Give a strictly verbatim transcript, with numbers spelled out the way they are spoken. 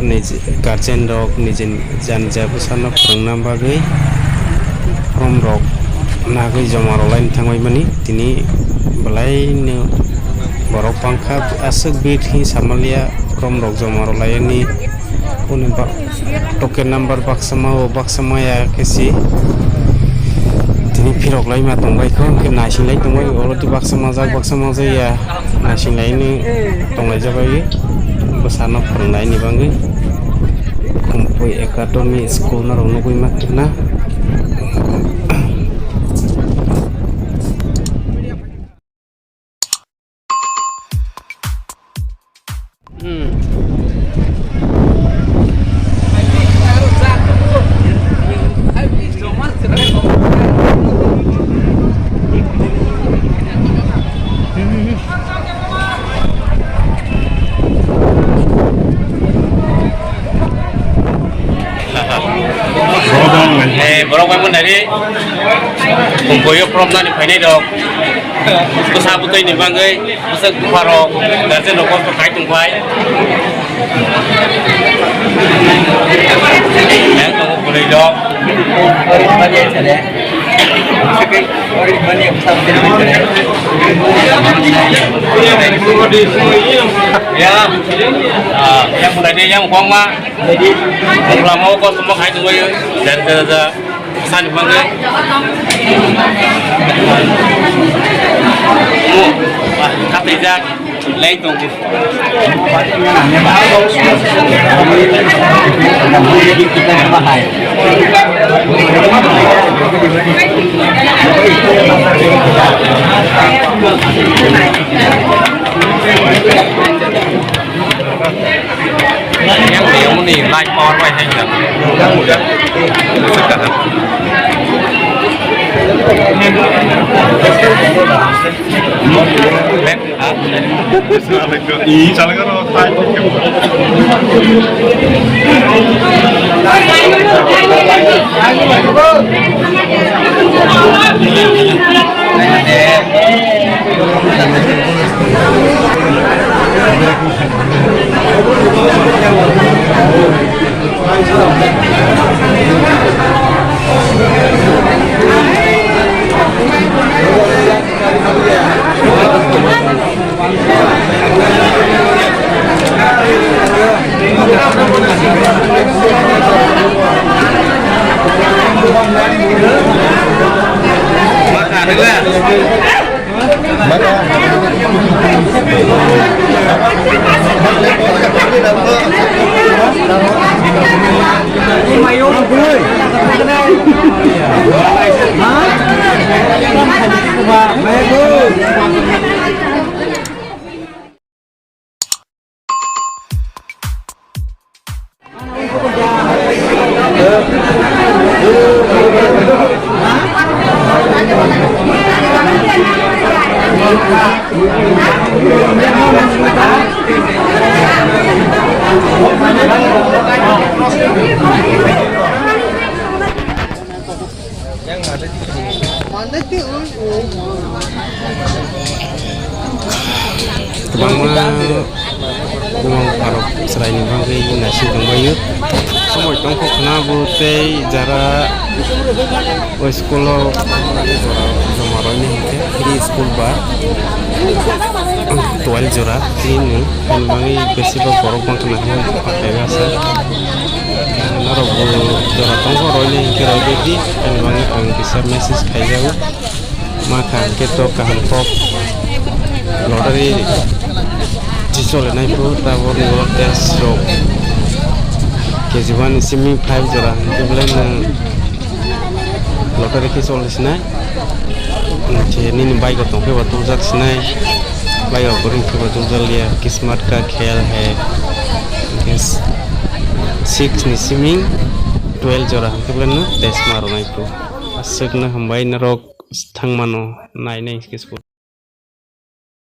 Niji guardian rok niji nija nija bwsano phwrwngna bagwi form rok nagwi joma rwlaini thangwi mani tini bwlaino borok bangkha aswk bid hi samalia form rok joma rwlaini hwnwi ba token number baksa ma o baksa maya khe si tini phirok laima tongbai kho hwnkhe naising lai tongbai oro tei baksa majak baksa majak ya. Naisinglaini tonglaijak bai bwsano phwrwnglaini bagwi Khumpui Academy school norok nugwi mankha na. Eh, borok bai mwnari, Khumpui o phrwmnani phainai rok. Bwsa bwtwi ni bagwi bwswk bupha rok, guardian rok kosto khai tong bai. Yang tongo bwrwi rok. Ya, ah, yang mulai dia yang uang ma. Lama ko semua khai tong bai. Dan dan dan. Sani bagwi. Mo, ah, kataijak, lai tongo. Yang dia muni light power bai hai jang. Sekarang. Back, ah. Ih, salah kan, oh, tai. Kwbangma buma bupharok chwraini bagwi naising tongbaio. Somoi tongkha khwna bo tei jara o school o jora joma roini hinkhe free school ba twelve jora free ni, ani bagwi besibak borok bangkha nangkhe pakhaiwi asa. Norok bo jora tongkha roini hinkhe roibaidi, ani bagwi ang kisa message khaijago. Ma kha hwnkhe to kaham kok lottery chisole nai phuru tabok ni o test rok K G one ni simi five jora hwnkhe belai nwng lottery khe chole sinai. Hwnkhe nini bike o tongkhe bo tuljak sinai, bike o kwrwng khe bo tuljak liya, kismat ka khel hai. Hwnkhe six ni simi twelve jora hwnkhe belai nwng test ma rwnai phuru. Aswkno hambai norok thangmano nainai khe.